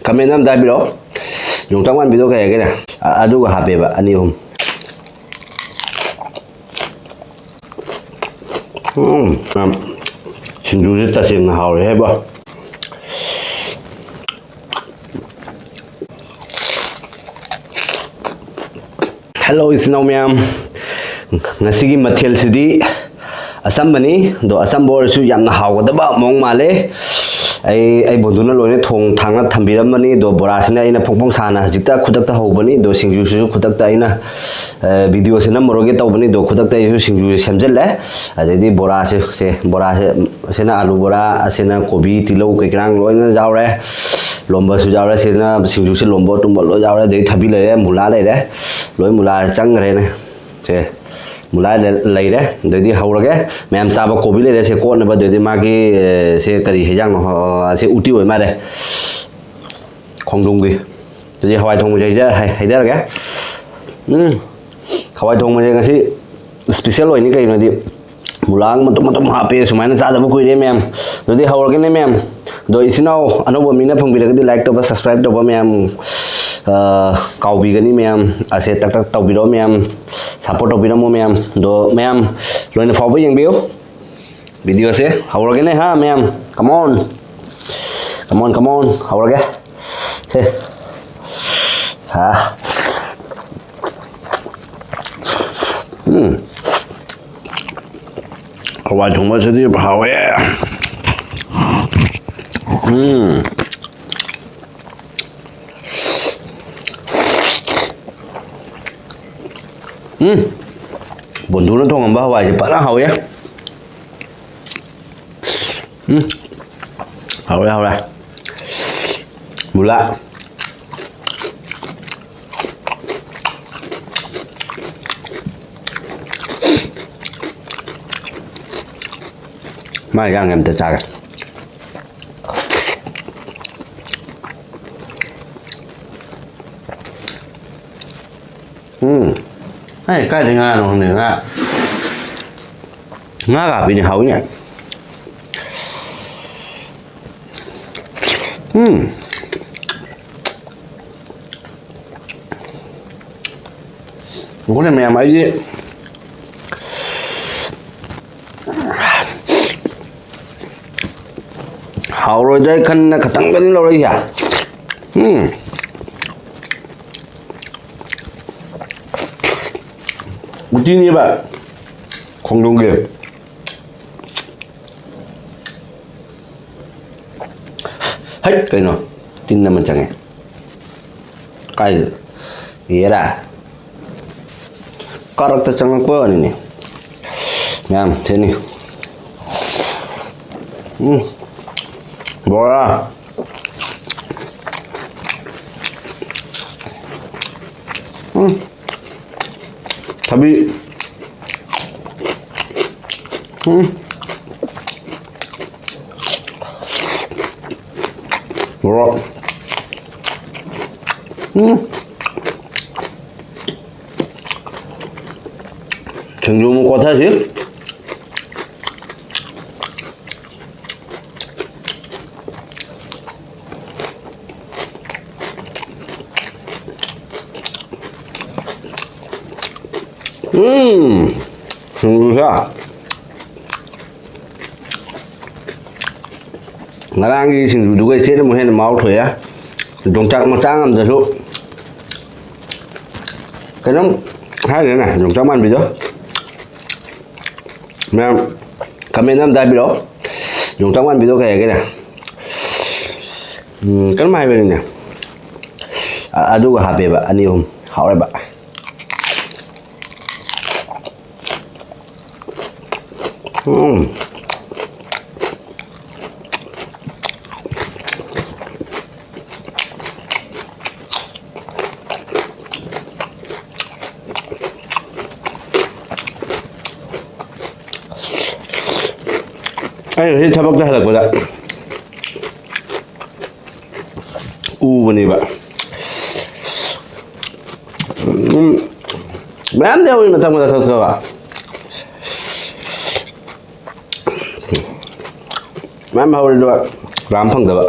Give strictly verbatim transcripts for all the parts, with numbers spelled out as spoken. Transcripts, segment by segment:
ꯀꯃꯦꯟ ꯑꯝꯗ ꯍꯥꯏꯕꯤꯔꯛꯑꯣ, ꯌꯣꯡꯆꯥꯛ ꯃꯥꯟꯕꯤꯗꯣ ꯀꯩ ꯍꯥꯏꯒꯦꯅꯦ? ꯑ-, ꯑꯗꯨꯒ ꯍꯥꯞꯄꯦꯕ, ꯑꯅꯤ ꯑꯍꯨꯝ꯫ ꯎꯝ, ꯌꯥꯝ, ꯁꯤꯡꯖꯨꯁꯦ ꯇꯁꯦꯡꯅ ꯍꯥꯎꯔꯦ ꯍꯥꯏꯕ꯫ ꯍꯦꯜꯂꯣ ꯏꯆꯤꯟ ꯏꯅꯥꯎ ꯃꯌꯥꯝ, ꯉꯁꯤꯒꯤ ꯃꯊꯦꯜꯁꯤꯗꯤ ꯑꯆꯝꯕꯅꯤ, ꯑꯗꯣ ꯑꯆꯝꯕ ꯑꯣꯏꯔꯁꯨ ꯌꯥꯝꯅ ꯍꯥꯎꯒꯗꯕ ꯃꯑꯣꯡ ꯃꯥꯜꯂꯦ꯫ ꯑꯩ, ꯑꯩ ꯕꯣꯟꯗꯨꯅ ꯂꯣꯏꯅ ꯊꯣꯡ ꯊꯥꯛꯅ ꯊꯝꯕꯤꯔꯝꯕꯅꯤ, ꯑꯗꯣ ꯕꯣꯔꯥꯁꯤꯅ ꯑꯩꯅ ꯐꯣꯡ ꯐꯣꯡ ꯁꯥꯅ ꯍꯧꯖꯤꯛꯇ ꯈꯨꯗꯛꯇ ꯍꯧꯕꯅꯤ, ꯑꯗꯣ ꯁꯤꯡꯖꯨꯁꯤꯁꯨ ꯈꯨꯗꯛꯇ ꯑꯩꯅ, ꯑ, ꯚꯤꯗꯤꯑꯣꯁꯦ ꯅꯝꯃꯔꯣꯏꯒꯦ ꯇꯧꯕꯅꯤ, ꯑꯗꯣ ꯈꯨꯗꯛꯇ ꯑꯩꯁꯨ ꯁꯤꯡꯖꯨꯁꯦ ꯁꯦꯝꯖꯤꯜꯂꯦ꯫ ꯑꯗꯩꯗꯤ ꯕꯣꯔꯥꯁꯦ, ꯁꯦ, ꯕꯣꯔꯥꯁꯦ, ꯑꯁꯤꯅ ꯑꯥꯂꯨ ꯕꯣꯔꯥ, ꯑꯁꯤꯅ ꯀꯣꯕꯤ, ꯇꯤꯜꯍꯧ ꯀꯩꯀꯥ ꯂꯣꯏꯅ ꯌꯥꯎꯔꯦ, ꯂꯣꯝꯕꯁꯨ ꯌꯥꯎꯔꯦ, ꯁꯤꯅ ꯁꯤꯡꯖꯨꯁꯦ ꯂꯣꯝꯕ ꯇꯨꯝꯕ ꯂꯣꯏ ꯌꯥꯎꯔꯦ, ꯑꯗꯩ ꯊꯕꯤ ꯂꯩꯔꯦ, ꯃꯨꯂꯥ ꯂꯩꯔꯦ, ꯂꯣꯏ ꯃꯨꯂꯥ ꯆꯪꯈ꯭ꯔꯦꯅꯦ꯫ ꯁꯦ, ꯃꯨꯂꯥ ꯂꯩ-, ꯂꯩꯔꯦ꯫ ꯑꯗꯩꯗꯤ ꯍꯧꯔꯒꯦ꯫ ꯃꯌꯥꯝ ꯆꯥꯕ ꯀꯣꯕꯤ ꯂꯩꯔꯦ꯫ ꯁꯦ ꯀꯣꯠꯅꯕ꯫ ꯑꯗꯩꯗꯤ ꯃꯥꯒꯤ, ꯑꯦ, ꯁꯦ ꯀꯔꯤ ꯍꯩꯖꯥꯡꯅꯣ? ꯑ, ꯁꯦ ꯎꯇꯤ ꯑꯣꯏ ꯃꯥꯜꯂꯦ꯫ ꯈꯣꯡꯗ꯭ꯔꯨꯝꯒꯤ꯫ ꯑꯗꯨꯗꯤ ꯍꯋꯥꯏ ꯊꯣꯡꯕꯁꯦ ꯍꯩꯖ-, ꯍꯩ-, ꯍꯩꯊꯔꯒꯦ꯫ ꯎꯝ꯫ ꯍꯋꯥꯏ ꯊꯣꯡꯕꯁꯦ ꯉꯁꯤ special ꯑꯣꯏꯅꯤ, ꯀꯩꯒꯤꯅꯣꯗꯤ ꯃꯨꯂꯥ ꯃꯇꯨꯝ ꯃꯇꯨꯝ ꯍꯥꯞꯄꯦ꯫ ꯁꯨꯃꯥꯏꯅ ꯆꯥꯗꯕ ꯀꯨꯏꯔꯦ ꯃꯌꯥꯝ꯫ ꯑꯗꯨꯗꯤ ꯍꯧꯔꯒꯦꯅꯦ ꯃꯌꯥꯝ꯫ ꯑꯗꯣ ꯏꯆꯤꯟ ꯏꯅꯥꯎ ꯑꯅꯧꯕ ꯃꯤꯅ ꯐꯪꯕꯤꯔꯒꯗꯤ like ꯇꯧꯕ, subscribe ꯇꯧꯕ ꯃꯌꯥꯝ, ꯑ, ꯀꯥꯎꯕꯤꯒꯅꯤ ꯃꯌꯥꯝ꯫ ꯑꯁꯦ ꯇꯛ ꯇꯛ ꯇꯧꯕꯤꯔꯣ ꯃꯌꯥꯝ꯫ Support ꯇꯧꯕꯤꯔꯝꯃꯣ ꯃꯌꯥꯝ꯫ ꯑꯗꯣ ꯃꯌꯥꯝ ꯂꯣꯏꯅ ꯐꯥꯎꯕ ꯌꯦꯡꯕꯤꯌꯨ꯫ ꯚꯤꯗꯤꯑꯣꯁꯦ ꯍꯧꯔꯒꯦꯅꯦ ꯍꯥ ꯃꯌꯥꯝ꯫ Come on, come on, come on, ꯍꯧꯔꯒꯦ꯫ ꯁꯦ꯫ ꯍꯥ꯫ ꯎꯝ꯫ ꯍꯋꯥꯏ ꯊꯣꯡꯕꯁꯤꯗꯤ ꯍꯥꯎꯋꯦ꯫ ꯎꯝ꯫ ꯎꯝ꯫ ꯕꯣꯟꯗꯨꯅ ꯊꯣꯡꯉꯝꯕ ꯍꯋꯥꯏꯁꯦ ꯐꯖꯅ ꯍꯥꯎꯋꯦ꯫ ꯎꯝ꯫ ꯍꯥꯎꯔꯦ, ꯍꯥꯎꯔꯦ꯫ ꯃꯨꯂꯥ꯫ ꯃꯥꯏ ꯌꯥꯡꯉꯦ ꯑꯝꯇ ꯆꯥꯒꯦ꯫ ꯎꯝ꯫ ꯑꯩ ꯀꯥꯏꯗꯩ ꯉꯥꯅꯣ ꯈꯪꯗꯦ, ꯉꯥ꯫ ꯉꯥꯒ ꯍꯥꯞꯄꯤꯅꯦ, ꯍꯥꯎꯋꯤꯅꯦ꯫ ꯎꯝ꯫ ꯉꯥꯏꯈꯣꯅꯦ ꯃꯌꯥꯝ, ꯑꯩꯗꯤ ꯍꯥꯎꯔꯣꯏꯗ꯭ꯔꯥ ꯈꯟꯅ ꯈꯇꯪꯗꯅꯤ ꯂꯧꯔꯛꯏꯁꯦ꯫ ꯎꯝ꯫ ꯎꯇꯤꯅꯦꯕ ꯈꯣꯡꯗ꯭ꯔꯨꯝꯒꯤ꯫ ꯍꯩꯠ, ꯀꯩꯅꯣ? ꯇꯤꯟ ꯑꯃ ꯆꯪꯉꯦ꯫ ꯀꯥꯏꯗ? ꯌꯦꯔꯥ꯫ ꯀꯔꯛꯇ ꯆꯪꯉꯛꯄ ꯋꯥꯅꯤꯅꯦ꯫ ꯃꯌꯥꯝ, ꯁꯤꯅꯤ꯫ ꯎꯝ꯫ ꯕꯣꯔꯥ꯫ ꯎꯝ꯫ ꯊꯕꯤ꯫ ꯎꯝ꯫ ꯃꯣꯔꯣꯛ꯫ ꯎꯝ꯫ ꯁꯤꯡꯖꯨ ꯑꯃꯨꯛ ꯀꯣꯠꯊꯁꯤ꯫ ꯎꯝ, ꯁꯤꯡꯖꯨꯁꯦ꯫ ꯉꯔꯥꯡꯒꯤ ꯁꯤꯡꯖꯨꯗꯨꯒ ꯏꯆꯦꯅ ꯑꯃꯨꯛ ꯍꯦꯟꯅ ꯃꯍꯥꯎ ꯊꯣꯛꯑꯦ꯫ ꯌꯣꯡꯆꯥꯛ ꯃꯆꯥ ꯑꯃꯗꯁꯨ ꯀꯩꯅꯣꯝ ꯍꯥꯏꯗ꯭ꯔꯦꯅꯦ, ꯌꯣꯡꯆꯥꯛ ꯃꯥꯟꯕꯤꯗꯣ꯫ ꯃꯌꯥꯝ comment ꯑꯝꯗ ꯍꯥꯏꯕꯤꯔꯛꯑꯣ, ꯌꯣꯡꯆꯥꯛ ꯃꯥꯟꯕꯤꯗꯣ ꯀꯩ ꯍꯥꯏꯒꯦꯅꯦ? ꯎꯝ, ꯀꯩꯅꯣꯝ ꯍꯥꯏꯕꯅꯤꯅꯦ꯫ ꯑ-, ꯑꯗꯨꯒ ꯍꯥꯞꯄꯦꯕ, ꯑꯅꯤ ꯑꯍꯨꯝ ꯍꯥꯎꯋꯦꯕ꯫ ꯎꯝ꯫ ꯑꯩꯅ ꯉꯁꯤ ꯊꯕꯛꯇ ꯍꯜꯂꯛꯄꯗ ꯎꯕꯅꯦꯕ꯫ ꯎꯝ, ꯃꯌꯥꯝ ꯌꯥꯎꯏ ꯃꯊꯪ ꯃꯊꯪ ꯊꯛꯇꯕ꯫ ꯃꯌꯥꯝ ꯍꯧꯔꯦ ꯑꯗꯨꯒ ꯒ꯭ꯔꯥꯝ ꯐꯪꯗꯕ꯫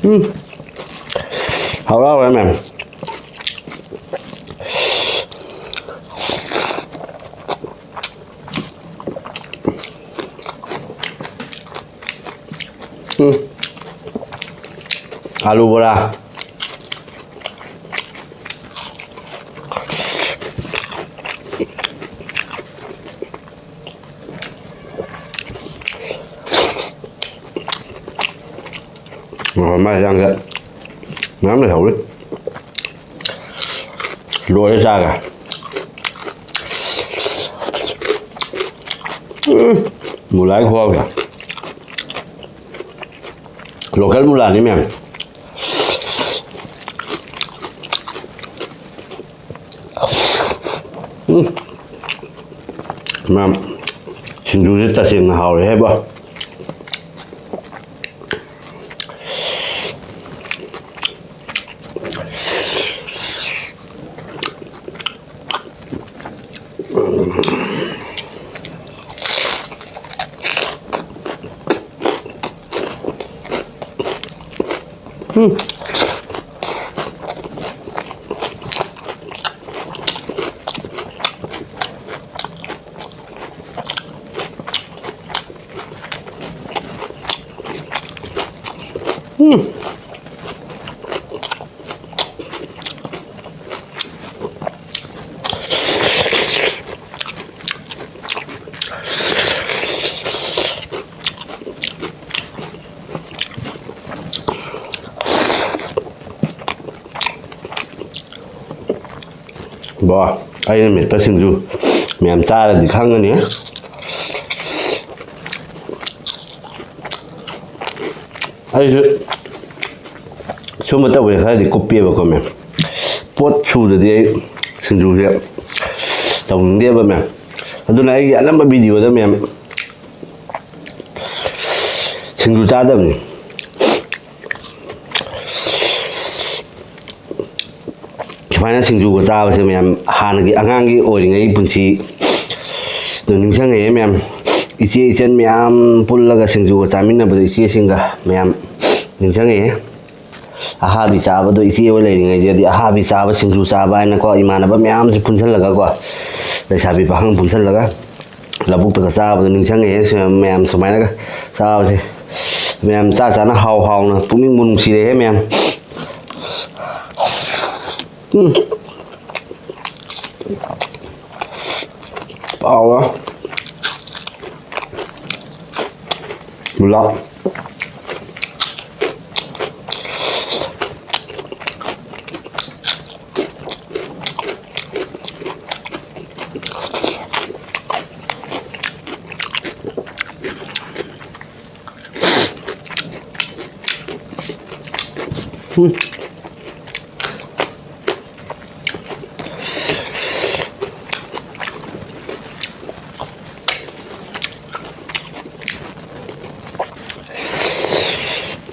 ꯎꯝ꯫ ꯍꯥꯎꯔꯦ, ꯍꯥꯎꯔꯦ ꯃꯌꯥꯝ꯫ ꯎꯝ꯫ ꯑꯥꯂꯨ ꯕꯣꯔꯥ꯫ ꯑꯣ, ꯃꯥꯏ ꯍꯤꯟꯖꯥꯡꯁꯦ ꯃꯌꯥꯝ ꯂꯩꯍꯧꯔꯤ꯫ ꯂꯣꯏꯔꯦ ꯆꯥꯒ꯫ ꯎꯝ, ꯃꯨꯂꯥꯒꯤ ꯈꯨꯍꯥꯎꯁꯦ꯫ ꯂꯣꯀꯦꯜ ꯃꯨꯂꯥꯅꯤ ꯃꯌꯥꯝ꯫ ꯎꯝ꯫ ꯃꯌꯥꯝ, ꯁꯤꯡꯖꯨꯁꯦ ꯇꯁꯦꯡꯅ ꯍꯥꯎꯔꯦ ꯍꯥꯏꯕ꯫ ꯕꯣ, ꯑꯩꯅ ꯃꯦꯠꯄ ꯁꯤꯡꯖꯨ ꯃꯌꯥꯝ ꯆꯥꯔꯗꯤ ꯈꯪꯒꯅꯤ꯫ ꯑꯩꯁꯨ ꯁꯨꯝꯕ ꯇꯧꯕꯁꯦ ꯈꯔꯗꯤ ꯀꯨꯞꯄꯦꯕꯀꯣ ꯃꯦꯝ꯫ ꯄꯣꯠ ꯁꯨꯗꯗꯤ ꯑꯩ ꯁꯤꯡꯖꯨꯁꯦ ꯇꯧꯅꯤꯡꯗꯦꯕ ꯃꯦꯝ꯫ ꯑꯗꯨꯅ ꯑꯩꯒꯤ ꯑꯅꯝꯕ ꯚꯤꯗꯤꯑꯣꯗ ꯃꯦꯝ ꯁꯤꯡꯖꯨ ꯆꯥꯗꯕꯅꯤ꯫ ꯁꯨꯃꯥꯏꯅ ꯁꯤꯡꯖꯨꯒ ꯆꯥꯕꯁꯦ ꯃꯌꯥꯝ, ꯍꯥꯟꯅꯒꯤ ꯑꯉꯥꯡꯒꯤ ꯑꯣꯏꯔꯤꯉꯩ ꯄꯨꯟꯁꯤ ꯑꯗꯨ ꯅꯤꯡꯁꯤꯡꯉꯛꯑꯦ ꯃꯌꯥꯝ꯫ ꯏꯆꯦ ꯏꯆꯟ ꯃꯌꯥꯝ ꯄꯨꯜꯂꯒ ꯁꯤꯡꯖꯨꯒ ꯆꯥꯃꯤꯟꯅꯕꯗꯣ ꯏꯆꯦꯁꯤꯡꯒ ꯃꯌꯥꯝ ꯅꯤꯡꯁꯤꯡꯉꯛꯑꯦ꯫ ꯑꯍꯥꯕꯤ ꯆꯥꯕꯗꯣ ꯏꯆꯦ ꯍꯣꯏ ꯂꯩꯔꯤꯉꯩꯗꯗꯤ ꯑꯍꯥꯕꯤ ꯆꯥꯕ, ꯁꯤꯡꯖꯨ ꯆꯥꯕ ꯍꯥꯏꯅꯀꯣ, ꯏꯃꯥꯟꯅꯕ ꯃꯌꯥꯝꯁꯦ ꯄꯨꯟꯁꯤꯜꯂꯒꯀꯣ, ꯂꯩꯁꯥꯕꯤ ꯄꯥꯈꯪ ꯄꯨꯟꯁꯤꯜꯂꯒ ꯂꯧꯕꯨꯛꯇꯒ ꯆꯥꯕꯗꯣ ꯅꯤꯡꯁꯤꯡꯉꯛꯑꯦ꯫ ꯁꯨꯃꯥꯏꯅ ꯃꯌꯥꯝ ꯁꯨꯃꯥꯏꯅꯒ ꯆꯥꯕꯁꯦ꯫ ꯃꯌꯥꯝ ꯆꯥ ꯆꯥꯅ ꯍꯥꯎ ꯍꯥꯎꯅ, ꯄꯨꯛꯅꯤꯡꯕꯨ ꯅꯨꯡꯁꯤꯔꯦꯍꯦ ꯃꯌꯥꯝ꯫ ꯎꯝ꯫ ꯍꯥꯎꯋꯦ꯫ ꯃꯨꯂꯥ꯫ ꯎꯝ꯫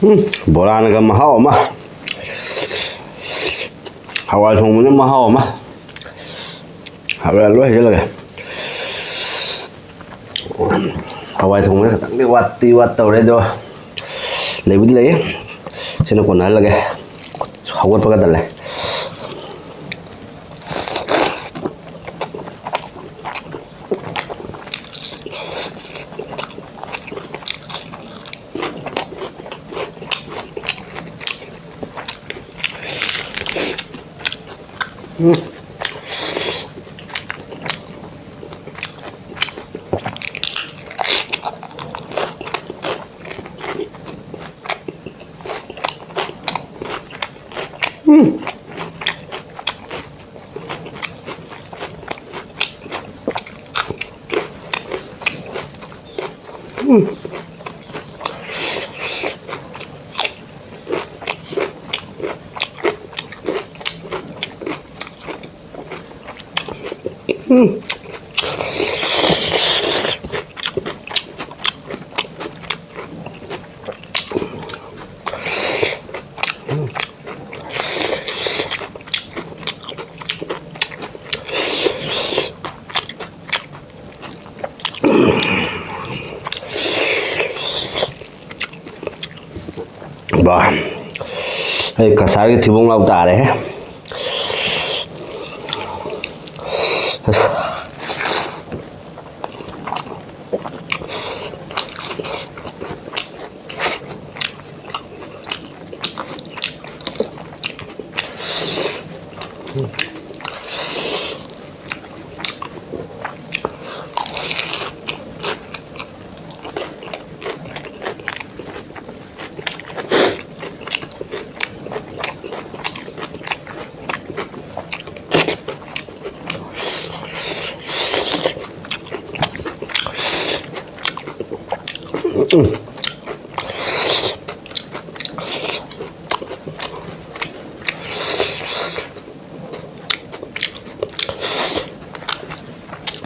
ꯎꯝ, ꯕꯣꯔꯥꯅꯒ ꯃꯍꯥꯎ ꯑꯃ, ꯍꯋꯥꯏ ꯊꯣꯡꯕꯅ ꯃꯍꯥꯎ ꯑꯃ꯫ ꯍꯋꯥꯏ ꯂꯣꯏ ꯍꯩꯖꯤꯜꯂꯒꯦ꯫ ꯍꯋꯥꯏ ꯊꯣꯡꯕꯁꯦ ꯈꯤꯇꯪꯗꯤ ꯋꯥꯠꯇꯤ ꯋꯥꯠ ꯇꯧꯔꯦ, ꯑꯗꯣ ꯂꯩꯕꯨꯗꯤ ꯂꯩ꯫ ꯁꯤꯅ ꯀꯣꯟꯅꯍꯜꯂꯒꯦ꯫ ꯍꯧꯒꯠꯄꯒ ꯇꯜꯂꯦ꯫ ꯎꯝ꯫ ꯎꯝ꯫ ꯎꯝ꯫ ꯎꯝ꯫ ꯕꯥ, ꯑꯩ ꯀꯁꯥꯔꯒꯤ ꯊꯤꯕꯣꯡ ꯂꯥꯎ ꯇꯥꯔꯦꯍꯦ꯫ ꯑꯁ꯫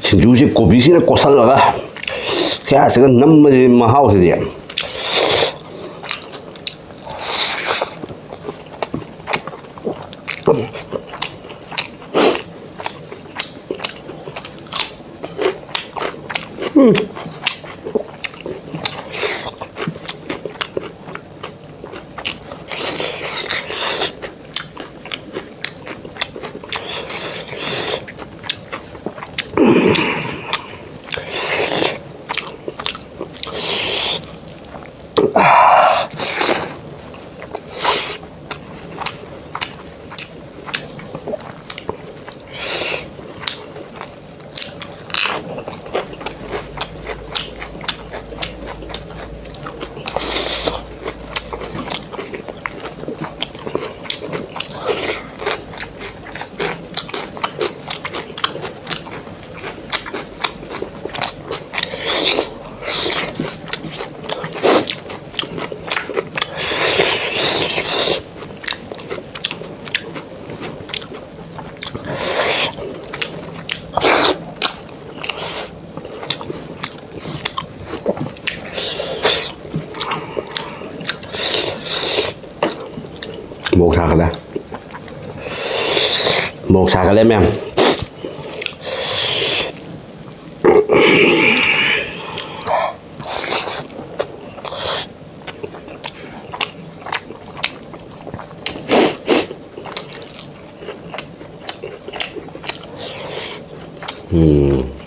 ꯁꯤꯡꯖꯨꯁꯤ ꯀꯣꯕꯤꯁꯤꯅ ꯀꯣꯠꯁꯜꯂꯒ ꯈꯌꯥꯁꯤꯒ ꯅꯝꯕꯁꯤ ꯃꯍꯥꯎꯁꯤꯗꯤ꯫ ꯃꯣꯔꯣꯛ ꯁꯥꯒꯠꯂꯦ꯫ ꯃꯣꯔꯣꯛ ꯁꯥꯒꯠꯂꯦ ꯃꯌꯥꯝ꯫ ꯎꯝ꯫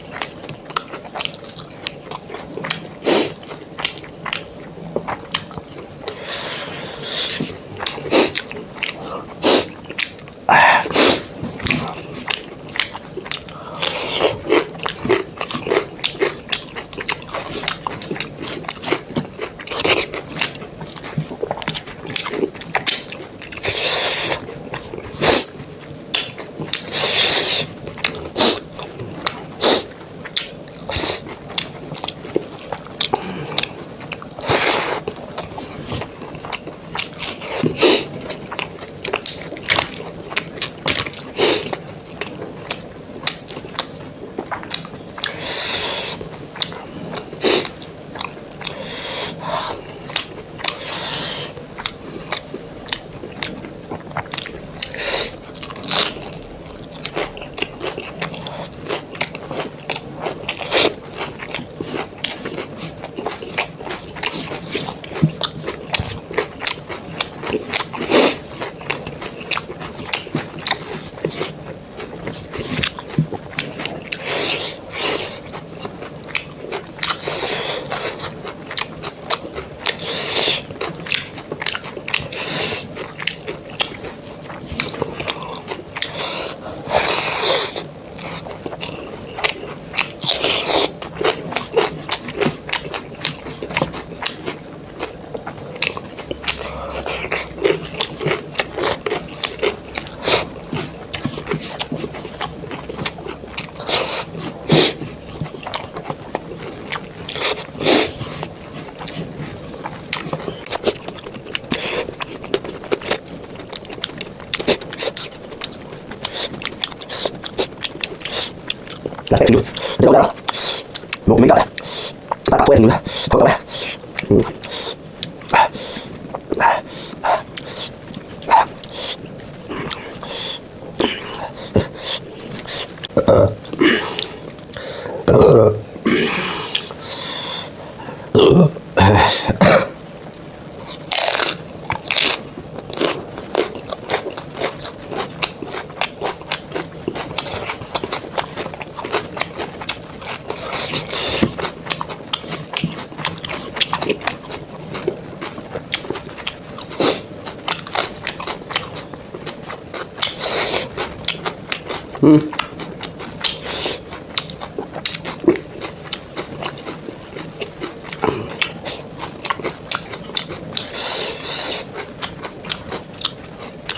ꯎꯝ꯫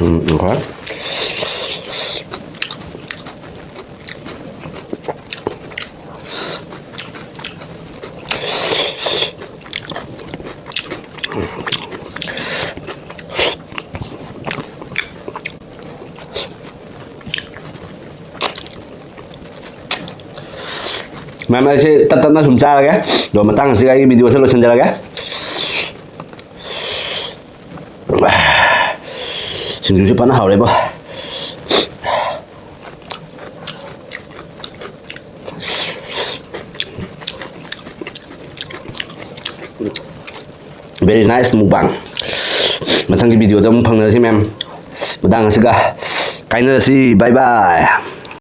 ꯎꯝ, ꯍꯣꯏ꯫ ꯃꯌꯥꯝ, ꯑꯩꯁꯦ ꯇꯞ ꯇꯞꯅ ꯁꯨꯝ ꯆꯥꯔꯒꯦ, ꯑꯗꯣ ꯃꯇꯥꯡ ꯑꯁꯤꯒ ꯑꯩꯒꯤ videoꯁꯦ ꯂꯣꯏꯁꯤꯟꯖꯔꯒꯦ꯫ ꯁꯤꯡꯖꯨꯁꯦ ꯐꯖꯅ ꯍꯥꯎꯔꯦꯕꯣ꯫ Very nice mukbang꯫ ꯃꯊꯪꯒꯤ videoꯗ ꯑꯃꯨꯛ ꯐꯪꯅꯔꯁꯤ ꯃꯌꯥꯝ꯫ ꯃꯇꯥꯡ ꯑꯁꯤꯒ ꯀꯥꯏꯅꯔꯁꯤ꯫ Bye bye꯫